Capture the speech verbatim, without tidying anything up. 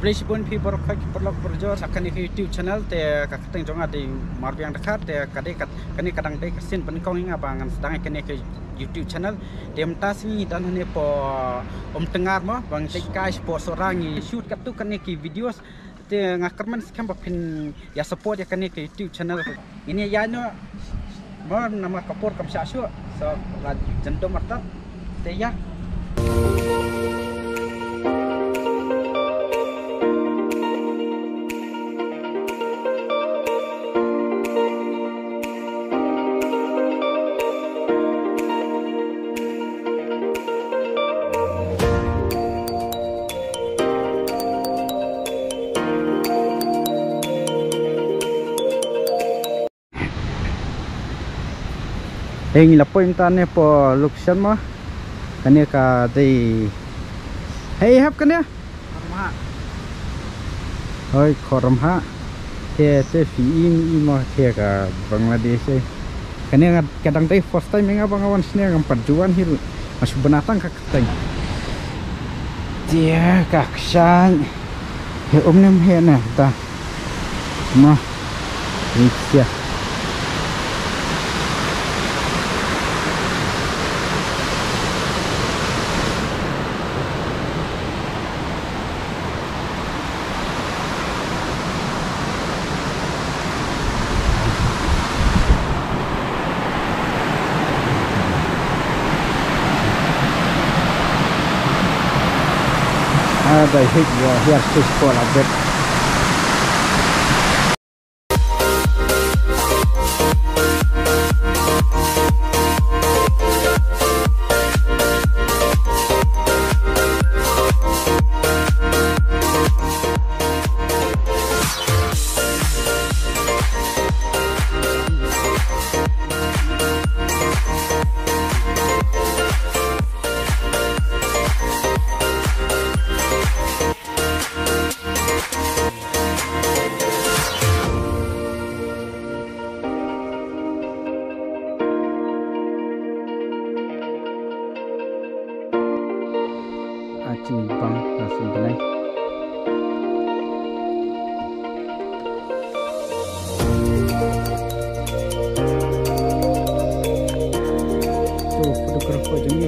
Khublei shibun phi baroh ki paralok parajor sha kane ka YouTube channel. Te ka kyrteng jong nga dei Marbiang Dkhar, te ka dei kat, kane ka dang dei ka sien ba nyngkong ïa nga ba ngan sdang ïa kane ka YouTube channel. Te mynta sngi ngi don hangne hapoh Umtyngar mo, ba ngi leit kai shapoh Sohra ngi shoot katto katne ki videos. Te nga kyrmen skhem ba phin ïa support ïa kane ka YouTube channel. Ngin ïa ïaid noh mo namar ka por kam shah shuh. So la jan dum artat. Te ïa. Hei, ngi la poi mynta ne hapoh location mo. Kane ka dei. Hei, hap kane? Khorumhah. Hoi, Khorumhah. Te, te phi i, i mo te ka Bangladesh eh. Kane nga ka dang dei first time nga ba nga wan shane, ngam pat ju wan hi ruh. Nga shu bna tang ka kyrteng. Te ka kshaid. He um ne em heh na ta. Mo. Ni sia. Ah, dai hik ya, hiar sis ko la bet. Acting bang langsung benai. So, photographer jong